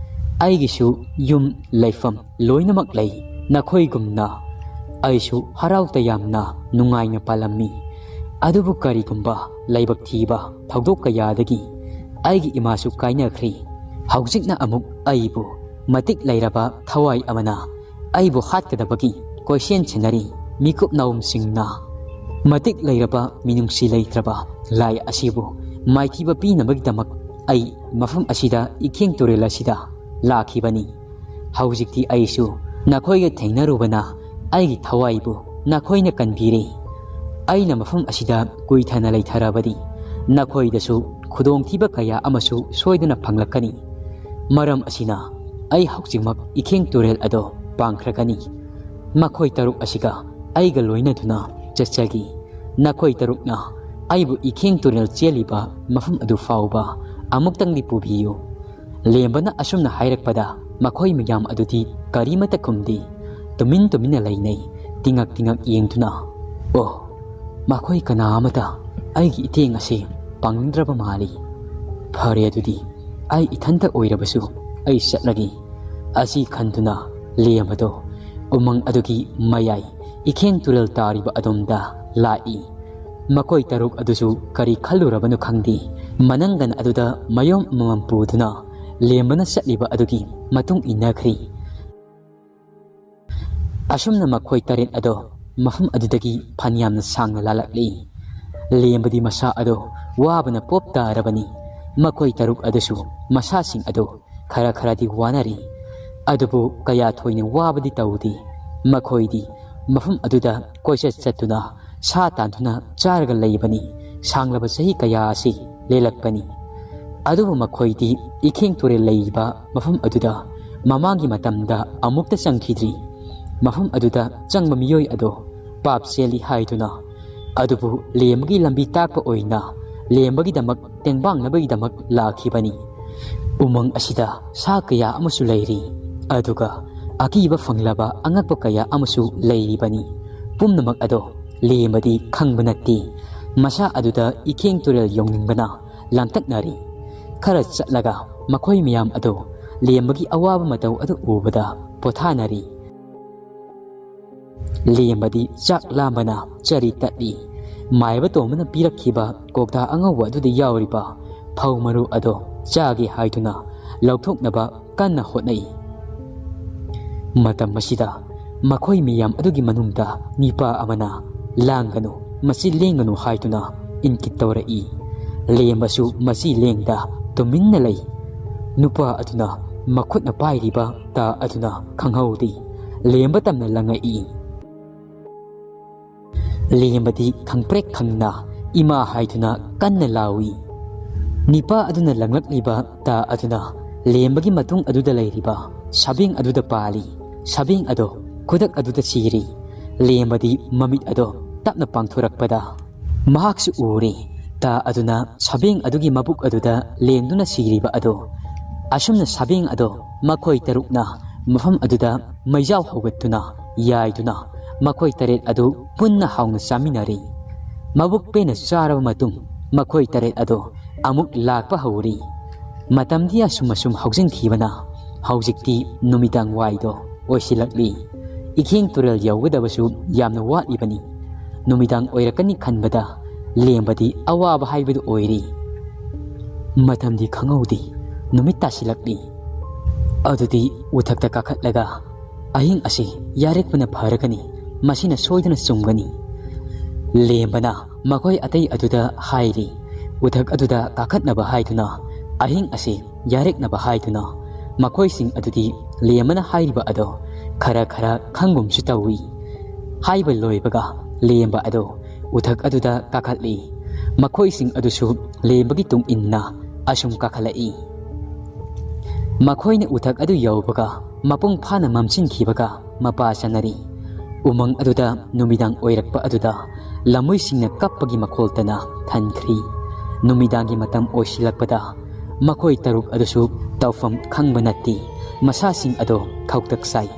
"ꯑꯩꯒꯤꯁꯨ ꯌꯨꯝ ꯂꯩꯐꯝ ꯂꯣꯏꯅꯃꯛ ꯂꯩ꯫ ꯅꯈꯣꯏꯒꯨꯝꯅ ꯑꯩꯁꯨ ꯍꯔꯥꯎ ꯇꯌꯥꯝꯅ ꯅꯨꯡꯉꯥꯏꯅ ꯄꯥꯜꯂꯝꯃꯤ꯫ ꯑꯗꯨꯕꯨ ꯀꯔꯤꯒꯨꯝꯕ ꯂꯥꯏꯕꯛ ꯊꯤꯕ ꯊꯧꯗꯣꯛ ꯀꯌꯥꯗꯒꯤ ꯑꯩꯒꯤ ꯏꯃꯥꯁꯨ ꯀꯥꯏꯅꯈ꯭ꯔꯦ꯫ ꯍꯧꯖꯤꯛꯅ ꯑꯃꯨꯛ ꯑꯩꯕꯨ ꯃꯇꯤꯛ ꯂꯩꯔꯕ ꯊꯋꯥꯏ ꯑꯃꯅ ꯑꯩꯕꯨ ꯍꯥꯠꯀꯗꯕꯒꯤ ꯀꯣꯏꯁꯦꯟ ꯁꯦꯟꯅꯔꯤ꯫ ꯃꯤꯀꯨꯞ ꯅꯥꯎꯝꯁꯤꯡꯅ ꯃꯇꯤꯛ ꯂꯩꯔꯕ ꯃꯤꯅꯨꯡꯁꯤ ꯂꯩꯇ꯭ꯔꯕ ꯂꯥꯏ ꯑꯁꯤꯕꯨ ꯃꯥꯏꯊꯤꯕ ꯄꯤꯅꯕꯒꯤꯗꯃꯛ ꯑꯩ ꯃꯐꯝ ꯑꯁꯤꯗ ꯏꯈꯦꯡ ꯇꯨꯔꯦꯜ ꯑꯁꯤꯗ ꯂꯥꯛꯈꯤꯕꯅꯤ꯫ ꯍꯧꯖꯤꯛꯇꯤ ꯑꯩꯁꯨ ꯅꯈꯣꯏꯒ ꯊꯦꯡꯅꯔꯨꯕꯅ ꯑꯩꯒꯤ ꯊꯋꯥꯏꯕꯨ ꯅꯈꯣꯏꯅ ꯀꯟꯕꯤꯔꯦ꯫ ꯑꯩꯅ ꯃꯐꯝ ꯑꯁꯤꯗ ꯀꯨꯏꯊꯅ ꯂꯩꯊꯔꯕꯗꯤ ꯅꯈꯣꯏꯗꯁꯨ ꯈꯨꯗꯣꯡꯊꯤꯕ ꯀꯌꯥ ꯑꯃꯁꯨ ꯁꯣꯏꯗꯅ ꯐꯪꯂꯛꯀꯅꯤ꯫ ꯃꯔꯝ ꯑꯁꯤꯅ ꯑꯩ ꯍꯧꯖꯤꯛꯃꯛ ꯏꯈꯦꯡ ꯇꯨꯔꯦꯜ ꯑꯗꯣ ꯄꯥꯡꯈ꯭ꯔꯒꯅꯤ꯫ ꯃꯈꯣꯏ ꯇꯔꯨꯛ ꯑꯁꯤꯒ ꯑꯩꯒ ꯂꯣꯏꯅꯗꯨꯅ ꯆꯠꯆꯒꯦ꯫ ꯅꯈꯣꯏ ꯇꯔꯨꯛꯅ ꯑꯩꯕꯨ ꯏꯈꯦꯡ ꯇꯨꯔꯦꯜ ꯆꯦꯜꯂꯤꯕ ꯃꯐꯝ ꯑꯗꯨ ꯐꯥꯎꯕ ꯑꯃꯨꯛꯇꯪꯗꯤ ꯄꯨꯕꯤꯌꯨ꯫" ꯂꯦꯝꯕꯅ ꯑꯁꯨꯝꯅ ꯍꯥꯏꯔꯛꯄꯗ ꯃꯈꯣꯏ ꯃꯌꯥꯝ ꯑꯗꯨꯗꯤ ꯀꯔꯤꯃꯠꯇ ꯈꯨꯝꯗꯦ꯫ ꯇꯨꯃꯤꯟ ꯇꯨꯃꯤꯟꯅ ꯂꯩꯅꯩ, ꯇꯤꯉꯛ ꯇꯤꯉꯛ ꯌꯦꯡꯗꯨꯅ꯫ "ꯑꯣ, ꯃꯈꯣꯏ ꯀꯅꯥ ꯑꯃꯇ ꯑꯩꯒꯤ ꯏꯇꯦꯡ ꯑꯁꯤ ꯄꯥꯡꯅꯤꯡꯗ꯭ꯔꯕ ꯃꯥꯜꯂꯤ꯫ ꯐꯔꯦ ꯑꯗꯨꯗꯤ, ꯑꯩ ꯏꯊꯟꯇ ꯑꯣꯏꯔꯕꯁꯨ ꯑꯩ ꯆꯠꯂꯒꯦ꯫ ꯑꯁꯤ ꯈꯟꯗꯨꯅ ꯂꯦꯝꯕꯗꯣ ꯎꯃꯪ ꯑꯗꯨꯒꯤ ꯃꯌꯥꯏ ꯏꯈꯦꯡ ꯇꯨꯔꯦꯜ ꯇꯥꯔꯤꯕ ꯑꯗꯣꯝꯗ ꯂꯥꯛꯏ꯫ ꯃꯈꯣꯏ ꯇꯔꯨꯛ ꯑꯗꯨꯁꯨ ꯀꯔꯤ ꯈꯜꯂꯨꯔꯕꯅꯣ ꯈꯪꯗꯦ, ꯃꯅꯪꯒꯟ ꯑꯗꯨꯗ ꯃꯌꯣꯝ ꯑꯃꯃꯝ ꯄꯨꯗꯨꯅ ꯂꯦꯝꯕꯅ ꯆꯠꯂꯤꯕ ꯑꯗꯨꯒꯤ ꯃꯇꯨꯡ ꯏꯟꯅꯈ꯭ꯔꯤ꯫ ꯑꯁꯨꯝꯅ ꯃꯈꯣꯏ ꯇꯔꯦꯠ ꯑꯗꯣ ꯃꯐꯝ ꯑꯗꯨꯗꯒꯤ ꯐꯅꯌꯥꯝꯅ ꯁꯥꯡꯅ ꯂꯥꯜꯂꯛꯂꯤ꯫ ꯂꯦꯝꯕꯗꯤ ꯃꯁꯥ ꯑꯗꯣ ꯋꯥꯕꯅ ꯄꯣꯞ ꯇꯥꯔꯕꯅꯤ꯫ ꯃꯈꯣꯏ ꯇꯔꯨꯛ ꯑꯗꯨꯁꯨ ꯃꯁꯥꯁꯤꯡ ꯑꯗꯨ ꯈꯔ ꯈꯔꯗꯤ ꯋꯥꯅꯔꯤ꯫ ꯑꯗꯨꯕꯨ ꯀꯌꯥ ꯊꯣꯏꯅ ꯋꯥꯕꯗꯤ ꯇꯧꯗꯦ꯫ ꯃꯈꯣꯏꯗꯤ ꯃꯐꯝ ꯑꯗꯨꯗ ꯀꯣꯏꯆꯠ ꯆꯠꯇꯨꯅ ꯁꯥ ꯇꯥꯟꯗꯨꯅ ꯆꯥꯔꯒ ꯂꯩꯕꯅꯤ꯫ ꯁꯥꯡꯂꯕ ꯆꯍꯤ ꯀꯌꯥ ꯑꯁꯤ ꯂꯦꯜꯂꯛꯄꯅꯤ꯫ ꯑꯗꯨꯕꯨ ꯃꯈꯣꯏꯗꯤ ꯏꯈꯦꯡ ꯇꯨꯔꯦꯜ ꯂꯩꯔꯤꯕ ꯃꯐꯝ ꯑꯗꯨꯗ ꯃꯃꯥꯡꯒꯤ ꯃꯇꯝꯗ ꯑꯃꯨꯛꯇ ꯆꯪꯈꯤꯗ꯭ꯔꯤ꯫ ꯃꯐꯝ ꯑꯗꯨꯗ ꯆꯪꯕ ꯃꯤꯑꯣꯏ ꯑꯗꯣ ꯄꯥꯞ ꯆꯦꯜꯂꯤ ꯍꯥꯏꯗꯨꯅ, ꯑꯗꯨꯕꯨ ꯂꯦꯝꯕꯒꯤ ꯂꯝꯕꯤ ꯇꯥꯛꯄ ꯑꯣꯏꯅ ꯂꯦꯝꯕꯒꯤꯗꯃꯛ ꯇꯦꯡꯕꯥꯡꯅꯕꯒꯤꯗꯃꯛ ꯂꯥꯛꯈꯤꯕꯅꯤ꯫ ꯎꯃꯪ ꯑꯁꯤꯗ ꯁꯥ ꯀꯌꯥ ꯑꯃꯁꯨ ꯂꯩꯔꯤ, ꯑꯗꯨꯒ ꯑꯀꯤꯕ ꯐꯪꯂꯕ ꯑꯉꯛꯄ ꯀꯌꯥ ꯑꯃꯁꯨ ꯂꯩꯔꯤꯕꯅꯤ꯫ ꯄꯨꯝꯅꯃꯛ ꯑꯗꯣ ꯂꯦꯝꯕꯗꯤ ꯈꯪꯕ ꯅꯠꯇꯦ꯫ ꯃꯁꯥ ꯑꯗꯨꯗ ꯏꯈꯦꯡ ꯇꯨꯔꯦꯜ ꯌꯧꯅꯤꯡꯕꯅ ꯂꯥꯡꯇꯛꯅꯔꯤ꯫ ꯈꯔ ꯆꯠꯂꯒ ꯃꯈꯣꯏ ꯃꯌꯥꯝ ꯑꯗꯨ ꯂꯦꯝꯕꯒꯤ ꯑꯋꯥꯕ ꯃꯇꯧ ꯑꯗꯨ ꯎꯕꯗ ꯄꯣꯊꯥꯅꯔꯤ꯫ ꯂꯦꯝꯕꯗꯤ ꯆꯥꯛ ꯂꯥꯝꯕꯅ ꯆꯔꯤ ꯇꯠꯂꯤ꯫ ꯃꯥꯏꯕ ꯇꯣꯝꯕꯅ ꯄꯤꯔꯛꯈꯤꯕ ꯀꯧꯇꯥ ꯑꯉꯧꯕ ꯑꯗꯨꯗ ꯌꯥꯎꯔꯤꯕ ꯐꯧ ꯃꯔꯨ ꯑꯗꯣ ꯆꯥꯒꯦ ꯍꯥꯏꯗꯨꯅ ꯂꯧꯊꯣꯛꯅꯕ ꯀꯟꯅ ꯍꯣꯠꯅꯩ꯫ ꯃꯇꯝ ꯑꯁꯤꯗ ꯃꯈꯣꯏ ꯃꯤꯌꯥꯝ ꯑꯗꯨꯒꯤ ꯃꯅꯨꯡꯗ ꯅꯤꯄꯥ ꯑꯃꯅ "ꯂꯥꯡꯒꯅꯨ, ꯃꯁꯤ ꯂꯦꯡꯒꯅꯨ" ꯍꯥꯏꯗꯨꯅ ꯏꯪꯀꯤꯠ ꯇꯧꯔꯛꯏ꯫ ꯂꯦꯝꯕꯁꯨ ꯃꯁꯤ ꯂꯦꯡꯗ ꯇꯨꯃꯤꯟꯅ ꯂꯩ꯫ ꯅꯨꯄꯥ ꯑꯗꯨꯅ ꯃꯈꯨꯠꯅ ꯄꯥꯏꯔꯤꯕ ꯇꯥ ꯑꯗꯨꯅ ꯈꯪꯍꯧꯗꯦ꯫ ꯂꯦꯝꯕ ꯇꯝꯅ ꯂꯪꯉꯛꯏ꯫ ꯂꯦꯝꯕꯗꯤ ꯈꯪꯄ꯭ꯔꯦꯛ ꯈꯪꯅ "ꯏꯃꯥ" ꯍꯥꯏꯗꯨꯅ ꯀꯟꯅ ꯂꯥꯎꯏ꯫ ꯅꯤꯄꯥ ꯑꯗꯨꯅ ꯂꯪꯂꯛꯂꯤꯕ ꯇꯥ ꯑꯗꯨꯅ ꯂꯦꯝꯕꯒꯤ ꯃꯇꯨꯡ ꯑꯗꯨꯗ ꯂꯩꯔꯤꯕ ꯁꯥꯕꯦꯡ ꯑꯗꯨꯗ ꯄꯥꯜꯂꯤ꯫ ꯁꯥꯕꯦꯡ ꯑꯗꯣ ꯈꯨꯗꯛ ꯑꯗꯨꯗ ꯁꯤꯔꯤ꯫ ꯂꯦꯝꯕꯗꯤ ꯃꯃꯤꯠ ꯑꯗꯣ ꯇꯞꯅ ꯄꯥꯡꯊꯣꯔꯛꯄꯗ ꯃꯍꯥꯛꯁꯨ ꯎꯔꯦ꯫ ꯇꯥ ꯑꯗꯨꯅ ꯁꯥꯕꯦꯡ ꯑꯗꯨꯒꯤ ꯃꯕꯨꯛ ꯑꯗꯨꯗ ꯂꯦꯡꯗꯨꯅ ꯁꯤꯔꯤꯕ ꯑꯗꯣ꯫ ꯑꯁꯨꯝꯅ ꯁꯥꯕꯦꯡ ꯑꯗꯣ ꯃꯈꯣꯏ ꯇꯔꯨꯛꯅ ꯃꯐꯝ ꯑꯗꯨꯗ ꯃꯩꯖꯥꯎ ꯍꯧꯒꯠꯇꯨꯅ ꯌꯥꯏꯗꯨꯅ ꯃꯈꯣꯏ ꯇꯔꯦꯠ ꯑꯗꯨ ꯄꯨꯟꯅ ꯍꯥꯎꯅ ꯆꯥꯃꯤꯟꯅꯔꯤ꯫ ꯃꯕꯨꯛ ꯄꯦꯟꯅ ꯆꯥꯔꯕ ꯃꯇꯨꯡ ꯃꯈꯣꯏ ꯇꯔꯦꯠ ꯑꯗꯨ ꯑꯃꯨꯛ ꯂꯥꯛꯄ ꯍꯧꯔꯤ꯫ ꯃꯇꯝꯗꯤ ꯑꯁꯨꯝ ꯑꯁꯨꯝ ꯍꯧꯖꯤꯟꯈꯤꯕꯅ ꯍꯧꯖꯤꯛꯇꯤ ꯅꯨꯃꯤꯗꯥꯡ ꯋꯥꯏꯗꯣ ꯑꯣꯏꯁꯤꯜꯂꯛꯂꯤ꯫ ꯏꯈꯦꯡ ꯇꯨꯔꯦꯜ ꯌꯧꯒꯗꯕꯁꯨ ꯌꯥꯝꯅ ꯋꯥꯠꯂꯤꯕꯅꯤ꯫ ꯅꯨꯃꯤꯗꯥꯡ ꯑꯣꯏꯔꯛꯀꯅꯤ ꯈꯟꯕꯗ ꯂꯦꯝꯕꯗꯤ ꯑꯋꯥꯕ ꯍꯥꯏꯕꯗꯨ ꯑꯣꯏꯔꯤ꯫ ꯃꯇꯝꯗꯤ ꯈꯪꯍꯧꯗꯦ, ꯅꯨꯃꯤꯠ ꯇꯥꯁꯤꯜꯂꯛꯂꯤ꯫ ꯑꯗꯨꯗꯤ ꯎꯊꯛꯇ ꯀꯥꯈꯠꯂꯒ ꯑꯍꯤꯡ ꯑꯁꯤ ꯌꯥꯔꯦꯛꯄꯅ ꯐꯔꯒꯅꯤ, ꯃꯁꯤꯅ ꯁꯣꯏꯗꯅ ꯆꯨꯝꯒꯅꯤ꯫ ꯂꯦꯝꯕꯅ ꯃꯈꯣꯏ ꯑꯇꯩ ꯑꯗꯨꯗ ꯍꯥꯏꯔꯤ, ꯎꯊꯛ ꯑꯗꯨꯗ ꯀꯥꯈꯠꯅꯕ ꯍꯥꯏꯗꯨꯅ ꯑꯍꯤꯡ ꯑꯁꯤ ꯌꯥꯔꯦꯛꯅꯕ ꯍꯥꯏꯗꯨꯅ꯫ ꯃꯈꯣꯏꯁꯤꯡ ꯑꯗꯨꯗꯤ ꯂꯦꯝꯕꯅ ꯍꯥꯏꯔꯤꯕ ꯑꯗꯣ ꯈꯔ ꯈꯔ ꯈꯪꯒꯨꯝꯁꯨ ꯇꯧꯏ꯫ ꯍꯥꯏꯕ ꯂꯣꯏꯕꯒ ꯂꯦꯝꯕ ꯑꯗꯣ ꯎꯊꯛ ꯑꯗꯨꯗ ꯀꯥꯈꯠꯂꯤ꯫ ꯃꯈꯣꯏꯁꯤꯡ ꯑꯗꯨꯁꯨ ꯂꯦꯝꯕꯒꯤ ꯇꯨꯡ ꯏꯟꯅ ꯑꯁꯨꯝ ꯀꯥꯈꯠꯂꯛꯏ꯫ ꯃꯈꯣꯏꯅ ꯎꯊꯛ ꯑꯗꯨ ꯌꯧꯕꯒ ꯃꯄꯨꯡ ꯐꯥꯅ ꯃꯝꯁꯤꯟꯈꯤꯕꯒ ꯃꯄꯥ ꯆꯅꯔꯤ꯫ ꯎꯃꯪ ꯑꯗꯨꯗ ꯅꯨꯃꯤꯗꯥꯡ ꯑꯣꯏꯔꯛꯄ ꯑꯗꯨꯗ ꯂꯝꯃꯣꯏꯁꯤꯡꯅ ꯀꯞꯄꯒꯤ ꯃꯈꯣꯜꯇꯅ ꯊꯟꯈ꯭ꯔꯤ꯫ ꯅꯨꯃꯤꯗꯥꯡꯒꯤ ꯃꯇꯝ ꯑꯣꯏꯁꯤꯜꯂꯛꯄꯗ ꯃꯈꯣꯏ ꯇꯔꯨꯛ ꯑꯗꯨꯁꯨ ꯇꯧꯐꯝ ꯈꯪꯕ ꯅꯠꯇꯦ꯫ ꯃꯁꯥꯁꯤꯡ ꯑꯗꯣ ꯈꯧꯇꯛ ꯆꯥꯏ꯫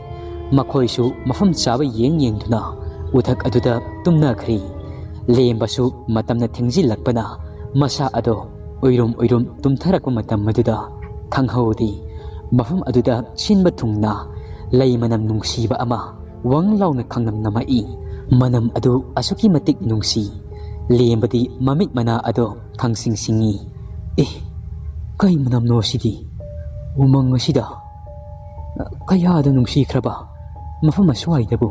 ꯃꯈꯣꯏꯁꯨ ꯃꯐꯝ ꯆꯥꯕ ꯌꯦꯡ ꯌꯦꯡꯗꯨꯅ ꯎꯊꯛ ꯑꯗꯨꯗ ꯇꯨꯝꯅꯈ꯭ꯔꯤ꯫ ꯂꯦꯝꯕꯁꯨ ꯃꯇꯝꯅ ꯊꯦꯡꯖꯤꯜꯂꯛꯄꯅ ꯃꯁꯥ ꯑꯗꯣ ꯎꯏꯔꯨꯝ ꯎꯏꯔꯨꯝ ꯇꯨꯝꯊꯔꯛꯄ ꯃꯇꯝ ꯑꯗꯨꯗ ꯈꯪꯍꯧꯗꯦ꯫ ꯃꯐꯝ ꯑꯗꯨꯗ ꯁꯤꯟꯕ ꯊꯨꯡꯅ ꯂꯩ ꯃꯅꯝ ꯅꯨꯡꯁꯤꯕ ꯑꯃ ꯋꯪ ꯂꯥꯎꯅ ꯈꯪꯅꯝ ꯅꯝꯃꯛꯏ꯫ ꯃꯅꯝ ꯑꯗꯨ ꯑꯁꯨꯛꯀꯤ ꯃꯇꯤꯛ ꯅꯨꯡꯁꯤ꯫ ꯂꯦꯝꯕꯗꯤ ꯃꯃꯤꯠ ꯃꯅꯥ ꯑꯗꯣ ꯈꯪꯁꯤꯡ ꯁꯤꯡꯏ꯫ "ꯑꯦ, ꯀꯩ ꯃꯅꯝꯅꯣ ꯁꯤꯗꯤ? ꯎꯃꯪ ꯑꯁꯤꯗ ꯀꯌꯥꯗ ꯅꯨꯡꯁꯤꯈ꯭ꯔꯕ ꯃꯐꯝ ꯑꯁ꯭ꯋꯥꯏꯗꯕꯨ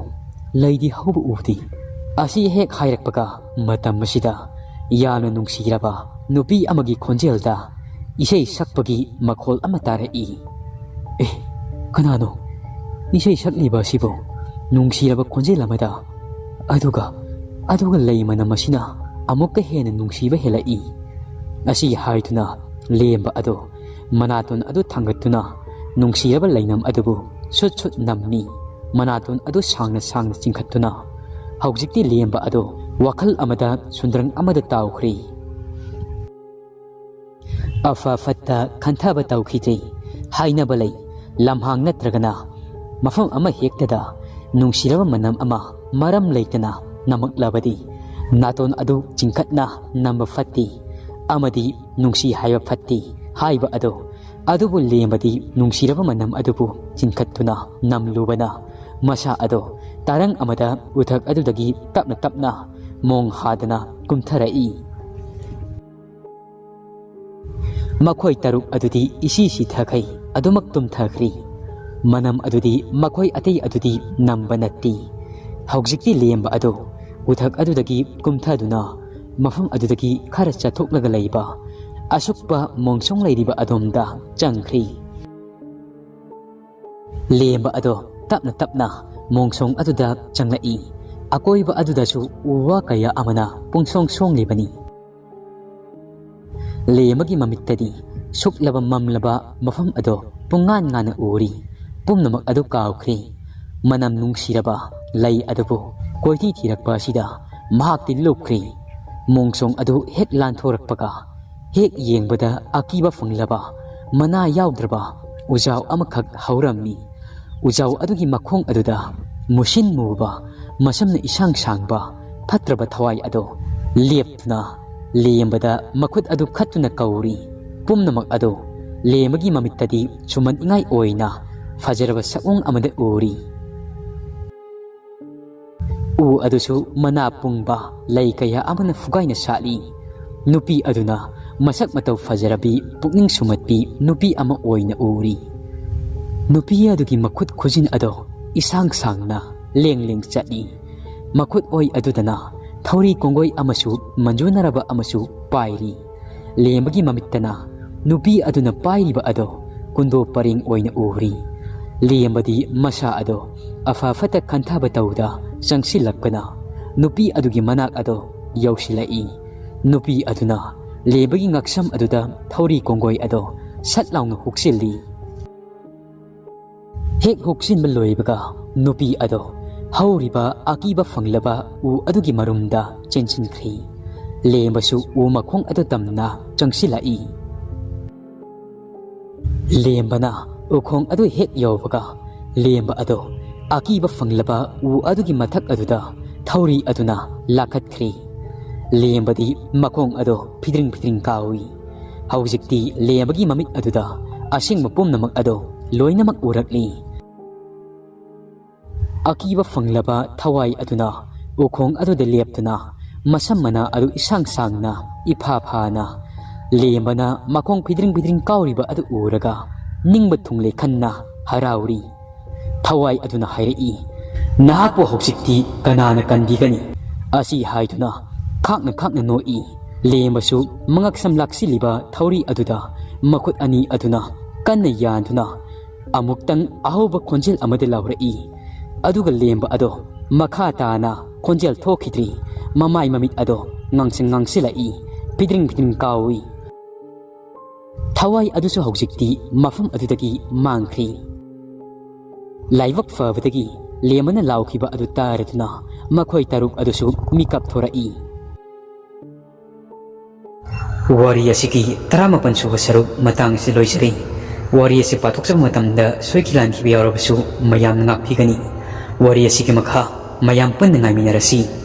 ꯂꯩꯗꯤ ꯍꯧꯕ ꯎꯗꯦ꯫" ꯑꯁꯤ ꯍꯦꯛ ꯍꯥꯏꯔꯛꯄꯒ ꯃꯇꯝ ꯑꯁꯤꯗ ꯌꯥꯝꯅ ꯅꯨꯡꯁꯤꯔꯕ ꯅꯨꯄꯤ ꯑꯃꯒꯤ ꯈꯣꯟꯖꯦꯜꯗ ꯏꯁꯩ ꯁꯛꯄꯒꯤ ꯃꯈꯣꯜ ꯑꯃ ꯇꯥꯔꯛꯏ꯫ "ꯑꯦ, ꯀꯅꯥꯅꯣ ꯏꯁꯩ ꯁꯛꯂꯤꯕ ꯑꯁꯤꯕꯨ? ꯅꯨꯡꯁꯤꯔꯕ ꯈꯣꯟꯖꯦꯜ ꯑꯃꯗ, ꯑꯗꯨꯒ, ꯑꯗꯨꯒ ꯂꯩ ꯃꯅꯝ ꯑꯁꯤꯅ ꯑꯃꯨꯛꯀ ꯍꯦꯟꯅ ꯅꯨꯡꯁꯤꯕ ꯍꯦꯜꯂꯛꯏ꯫" ꯑꯁꯤ ꯍꯥꯏꯗꯨꯅ ꯂꯦꯝꯕ ꯑꯗꯨ ꯃꯅꯥꯇꯣꯟ ꯑꯗꯨ ꯊꯥꯡꯒꯠꯇꯨꯅ ꯅꯨꯡꯁꯤꯔꯕ ꯂꯩꯅꯝ ꯑꯗꯨꯕꯨ ꯁꯨꯠ ꯁꯨꯠ ꯅꯝꯃꯤ꯫ ꯃꯅꯥꯇꯣꯟ ꯑꯗꯨ ꯁꯥꯡꯅ ꯁꯥꯡꯅ ꯆꯤꯡꯈꯠꯇꯨꯅ ꯍꯧꯖꯤꯛꯇꯤ ꯂꯦꯝꯕ ꯑꯗꯨ ꯋꯥꯈꯜ ꯑꯃꯗ ꯁꯨꯟꯗ꯭ꯔꯪ ꯑꯃꯗ ꯇꯥꯎꯈ꯭ꯔꯦ꯫ ꯑꯐ ꯐꯠꯇ ꯈꯟꯊꯕ ꯇꯧꯈꯤꯗ꯭ꯔꯤ꯫ ꯍꯥꯏꯅꯕ ꯂꯩ, ꯂꯝꯍꯥꯡ ꯅꯠꯇ꯭ꯔꯒꯅ ꯃꯐꯝ ꯑꯃ ꯍꯦꯛꯇꯗ ꯅꯨꯡꯁꯤꯔꯕ ꯃꯅꯝ ꯑꯃ ꯃꯔꯝ ꯂꯩꯇꯅ ꯅꯝꯃꯛꯂꯕꯗꯤ ꯅꯥꯇꯣꯟ ꯑꯗꯨ ꯆꯤꯡꯈꯠꯅ ꯅꯝꯕ ꯐꯠꯇꯦ ꯑꯃꯗꯤ ꯅꯨꯡꯁꯤ ꯍꯥꯏꯕ ꯐꯠꯇꯦ꯫ ꯍꯥꯏꯕ ꯑꯗꯣ꯫ ꯑꯗꯨꯕꯨ ꯂꯦꯝꯕꯗꯤ ꯅꯨꯡꯁꯤꯔꯕ ꯃꯅꯝ ꯑꯗꯨꯕꯨ ꯆꯤꯟꯈꯠꯇꯨꯅ ꯅꯝꯂꯨꯕꯅ ꯃꯁꯥ ꯑꯗꯣ ꯇꯔꯪ ꯑꯃꯗ ꯎꯊꯛ ꯑꯗꯨꯗꯒꯤ ꯇꯞꯅ ꯇꯞꯅ ꯃꯣꯡ ꯍꯥꯗꯅ ꯀꯨꯝꯊꯔꯛꯏ꯫ ꯃꯈꯣꯏ ꯇꯔꯨꯛ ꯑꯗꯨꯗꯤ ꯏꯁꯤ ꯁꯤꯊꯈꯩ ꯑꯗꯨꯃꯛ ꯇꯨꯝꯊꯈ꯭ꯔꯤ꯫ ꯃꯅꯝ ꯑꯗꯨꯗꯤ ꯃꯈꯣꯏ ꯑꯇꯩ ꯑꯗꯨꯗꯤ ꯅꯝꯕ ꯅꯠꯇꯦ꯫ ꯍꯧꯖꯤꯛꯇꯤ ꯂꯦꯝꯕ ꯑꯗꯨ ꯎꯊꯛ ꯑꯗꯨꯗꯒꯤ ꯀꯨꯝꯊꯗꯨꯅ ꯃꯐꯝ ꯑꯗꯨꯗꯒꯤ ꯈꯔ ꯆꯠꯊꯣꯛꯂꯒ ꯂꯩꯕ ꯑꯁꯨꯛꯄ ꯃꯣꯡꯁꯣꯡ ꯂꯩꯔꯤꯕ ꯑꯗꯣꯝꯗ ꯆꯪꯈ꯭ꯔꯤ꯫ ꯂꯦꯝꯕ ꯑꯗꯣ ꯇꯞꯅ ꯇꯞꯅ ꯃꯣꯡꯁꯣꯡ ꯑꯗꯨꯗ ꯆꯪꯂꯛꯏ꯫ ꯑꯀꯣꯏꯕ ꯑꯗꯨꯗꯁꯨ ꯎ ꯋꯥ ꯀꯌꯥ ꯑꯃꯅ ꯄꯨꯡꯁꯣꯡ ꯁꯣꯡꯂꯤꯕꯅꯤ꯫ ꯂꯦꯝꯕꯒꯤ ꯃꯃꯤꯠꯇꯗꯤ ꯁꯨꯛꯂꯕ ꯃꯝꯂꯕ ꯃꯐꯝ ꯑꯗꯣ ꯄꯨꯡꯉꯥꯟ ꯉꯥꯟꯅ ꯎꯔꯤ꯫ ꯄꯨꯝꯅꯃꯛ ꯑꯗꯨ ꯀꯥꯎꯈ꯭ꯔꯦ꯫ ꯃꯅꯝ ꯅꯨꯡꯁꯤꯔꯕ ꯂꯩ ꯑꯗꯨꯕꯨ ꯀꯣꯏꯊꯤ ꯊꯤꯔꯛꯄ ꯑꯁꯤꯗ ꯃꯍꯥꯛꯇꯤ ꯂꯨꯞꯈ꯭ꯔꯦ꯫ ꯃꯣꯡꯁꯣꯡ ꯑꯗꯨ ꯍꯦꯛ ꯂꯥꯟꯊꯣꯔꯛꯄꯒ ꯍꯦꯛ ꯌꯦꯡꯕꯗ ꯑꯀꯤꯕ ꯐꯪꯂꯕ ꯃꯅꯥ ꯌꯥꯎꯗ꯭ꯔꯕ ꯎꯖꯥꯎ ꯑꯃꯈꯛ ꯍꯧꯔꯝꯃꯤ꯫ ꯎꯖꯥꯎ ꯑꯗꯨꯒꯤ ꯃꯈꯣꯡ ꯑꯗꯨꯗ ꯃꯨꯁꯤꯟ ꯃꯨꯕ, ꯃꯁꯝꯅ ꯏꯁꯥꯡ ꯁꯥꯡꯕ, ꯐꯠꯇ꯭ꯔꯕ ꯊꯋꯥꯏ ꯑꯗꯣ ꯂꯦꯞꯇꯨꯅ ꯂꯦꯝꯕꯗ ꯃꯈꯨꯠ ꯑꯗꯨ ꯈꯠꯇꯨꯅ ꯀꯧꯔꯤ꯫ ꯄꯨꯝꯅꯃꯛ ꯑꯗꯨ ꯂꯦꯝꯕꯒꯤ ꯃꯃꯤꯠꯇꯗꯤ ꯁꯨꯝꯍꯠꯅꯤꯡꯉꯥꯏ ꯑꯣꯏꯅ ꯐꯖꯔꯕ ꯁꯛꯑꯣꯡ ꯑꯃꯗ ꯎꯔꯤ꯫ ꯎ ꯑꯗꯨꯁꯨ ꯃꯅꯥ ꯄꯨꯡꯕ ꯂꯩ ꯀꯌꯥ ꯑꯃꯅ ꯐꯨꯒꯥꯏꯅ ꯁꯥꯠꯂꯤ꯫ ꯅꯨꯄꯤ ꯑꯗꯨꯅ ꯃꯁꯛ ꯃꯇꯧ ꯐꯖꯔꯕꯤ, ꯄꯨꯛꯅꯤꯡ ꯁꯨꯝꯍꯠꯄꯤ ꯅꯨꯄꯤ ꯑꯃ ꯑꯣꯏꯅ ꯎꯔꯤ꯫ ꯅꯨꯄꯤ ꯑꯗꯨꯒꯤ ꯃꯈꯨꯠ ꯈꯨꯖꯤꯟ ꯑꯗꯣ ꯏꯁꯥꯡ ꯁꯥꯡꯅ ꯂꯦꯡ ꯂꯦꯡ ꯆꯠꯂꯤ꯫ ꯃꯈꯨꯠ ꯑꯣꯏ ꯑꯗꯨꯗꯅ ꯊꯧꯔꯤ ꯀꯣꯡꯒꯣꯏ ꯑꯃꯁꯨ ꯃꯟꯖꯨꯅꯔꯕ ꯑꯃꯁꯨ ꯄꯥꯏꯔꯤ꯫ ꯂꯦꯝꯕꯒꯤ ꯃꯃꯤꯠꯇꯅ ꯅꯨꯄꯤ ꯑꯗꯨꯅ ꯄꯥꯏꯔꯤꯕ ꯑꯗꯣ ꯀꯨꯟꯗꯣ ꯄꯔꯦꯡ ꯑꯣꯏꯅ ꯎꯔꯤ꯫ ꯂꯦꯝꯕꯗꯤ ꯃꯁꯥ ꯑꯗꯣ ꯑꯐ ꯐꯠꯇ ꯈꯟꯊꯕ ꯇꯧꯗ ꯆꯪꯁꯤꯜꯂꯛꯄꯅ ꯅꯨꯄꯤ ꯑꯗꯨꯒꯤ ꯃꯅꯥꯛ ꯑꯗꯣ ꯌꯧꯁꯤꯜꯂꯛꯏ꯫ ꯅꯨꯄꯤ ꯑꯗꯨꯅ ꯂꯦꯝꯕꯒꯤ ꯉꯛꯁꯝ ꯑꯗꯨꯗ ꯊꯧꯔꯤ ꯀꯣꯡꯒꯣꯏ ꯑꯗꯣ ꯁꯠ ꯂꯥꯎꯅ ꯍꯨꯛꯆꯤꯜꯂꯤ꯫ ꯍꯦꯛ ꯍꯨꯛꯆꯤꯟꯕ ꯂꯣꯏꯕꯒ ꯅꯨꯄꯤ ꯑꯗꯣ ꯍꯧꯔꯤꯕ ꯑꯀꯤꯕ ꯐꯪꯂꯕ ꯎ ꯑꯗꯨꯒꯤ ꯃꯔꯨꯝꯗ ꯆꯦꯟꯁꯤꯟꯈ꯭ꯔꯤ꯫ ꯂꯦꯝꯕꯁꯨ ꯎ ꯃꯈꯣꯡ ꯑꯗꯨ ꯇꯝꯅ ꯆꯪꯁꯤꯜꯂꯛꯏ꯫ ꯂꯦꯝꯕꯅ ꯎꯈꯣꯡ ꯑꯗꯨ ꯍꯦꯛ ꯌꯧꯕꯒ ꯂꯦꯝꯕ ꯑꯗꯣ ꯑꯀꯤꯕ ꯐꯪꯂꯕ ꯎ ꯑꯗꯨꯒꯤ ꯃꯊꯛ ꯑꯗꯨꯗ ꯊꯧꯔꯤ ꯑꯗꯨꯅ ꯂꯥꯈꯠꯈ꯭ꯔꯦ꯫ ꯂꯦꯝꯕꯗꯤ ꯃꯈꯣꯡ ꯑꯗꯣ ꯐꯤꯗ꯭ꯔꯤꯡ ꯐꯤꯗ꯭ꯔꯤꯡ ꯀꯥꯎꯏ꯫ ꯍꯧꯖꯤꯛꯇꯤ ꯂꯦꯝꯕꯒꯤ ꯃꯃꯤꯠ ꯑꯗꯨꯗ ꯑꯁꯦꯡꯕ ꯄꯨꯝꯅꯃꯛ ꯑꯗꯣ ꯂꯣꯏꯅꯃꯛ ꯎꯔꯛꯂꯤ꯫ ꯑꯀꯤꯕ ꯐꯪꯂꯕ ꯊꯋꯥꯏ ꯑꯗꯨꯅ ꯎꯈꯣꯡ ꯑꯗꯨꯗ ꯂꯦꯞꯇꯨꯅ ꯃꯁꯝ ꯃꯅꯥ ꯑꯗꯨ ꯏꯁꯥꯡ ꯁꯥꯡꯅ ꯏꯐꯥ ꯐꯥꯅ ꯂꯦꯝꯕꯅ ꯃꯈꯣꯡ ꯐꯤꯗ꯭ꯔꯤꯡ ꯐꯤꯗ꯭ꯔꯤꯡ ꯀꯥꯎꯔꯤꯕ ꯑꯗꯨ ꯎꯔꯒ ꯅꯤꯡꯕ ꯊꯨꯡꯂꯦ ꯈꯟꯅ ꯍꯔꯥꯎꯔꯤ꯫ ꯊꯋꯥꯏ ꯑꯗꯨꯅ ꯍꯥꯏꯔꯛꯏ, "ꯅꯍꯥꯛꯄꯨ ꯍꯧꯖꯤꯛꯇꯤ ꯀꯅꯥꯅ ꯀꯟꯕꯤꯒꯅꯤ?" ꯑꯁꯤ ꯍꯥꯏꯗꯨꯅ ꯈꯥꯛꯅ ꯈꯥꯛꯅ ꯅꯣꯛꯏ꯫ ꯂꯦꯝꯕꯁꯨ ꯃꯉꯛꯁꯝ ꯂꯥꯛꯁꯤꯜꯂꯤꯕ ꯊꯧꯔꯤ ꯑꯗꯨꯗ ꯃꯈꯨꯠ ꯑꯅꯤ ꯑꯗꯨꯅ ꯀꯟꯅ ꯌꯥꯟꯗꯨꯅ ꯑꯃꯨꯛꯇꯪ ꯑꯍꯧꯕ ꯈꯣꯟꯖꯦꯜ ꯑꯃꯗꯤ ꯂꯥꯎꯔꯛꯏ꯫ ꯑꯗꯨꯒ ꯂꯦꯝꯕ ꯑꯗꯣ ꯃꯈꯥ ꯇꯥꯅ ꯈꯣꯟꯖꯦꯜ ꯊꯣꯛꯈꯤꯗ꯭ꯔꯤ꯫ ꯃꯃꯥꯏ ꯃꯃꯤꯠ ꯑꯗꯣ ꯉꯥꯡꯁꯪ ꯉꯥꯡꯁꯤꯜꯂꯛꯏ, ꯐꯤꯗ꯭ꯔꯤꯡ ꯐꯤꯗ꯭ꯔꯤꯡ ꯀꯥꯎꯏ꯫ ꯊꯋꯥꯏ ꯑꯗꯨꯁꯨ ꯍꯧꯖꯤꯛꯇꯤ ꯃꯐꯝ ꯑꯗꯨꯗꯒꯤ ꯃꯥꯡꯈ꯭ꯔꯤ꯫ ꯂꯥꯏꯕꯛ ꯐꯕꯗꯒꯤ ꯂꯦꯝꯕꯅ ꯂꯥꯎꯈꯤꯕ ꯑꯗꯨ ꯇꯥꯔꯗꯨꯅ ꯃꯈꯣꯏ ꯇꯔꯨꯛ ꯑꯗꯨꯁꯨ ꯃꯤꯀꯞ ꯊꯣꯔꯛꯏ꯫ ꯋꯥꯔꯤ ꯑꯁꯤꯒꯤ ꯇꯔꯥꯃꯥꯄꯟ ꯁꯨꯕ ꯁꯔꯨꯛ ꯃꯇꯥꯡ ꯑꯁꯤ ꯂꯣꯏꯖꯔꯤ꯫ ꯋꯥꯔꯤ ꯑꯁꯤ ꯄꯥꯊꯣꯛꯆꯕ ꯃꯇꯝꯗ ꯁꯣꯏꯈꯤ ꯂꯥꯟꯈꯤꯕ ꯌꯥꯎꯔꯕꯁꯨ ꯃꯌꯥꯝꯅ ꯉꯥꯛꯄꯤꯒꯅꯤ꯫ ꯋꯥꯔꯤ ꯑꯁꯤꯒꯤ ꯃꯈꯥ ꯃꯌꯥꯝ ꯄꯨꯟꯅ ꯉꯥꯏꯃꯤꯟꯅꯔꯁꯤ꯫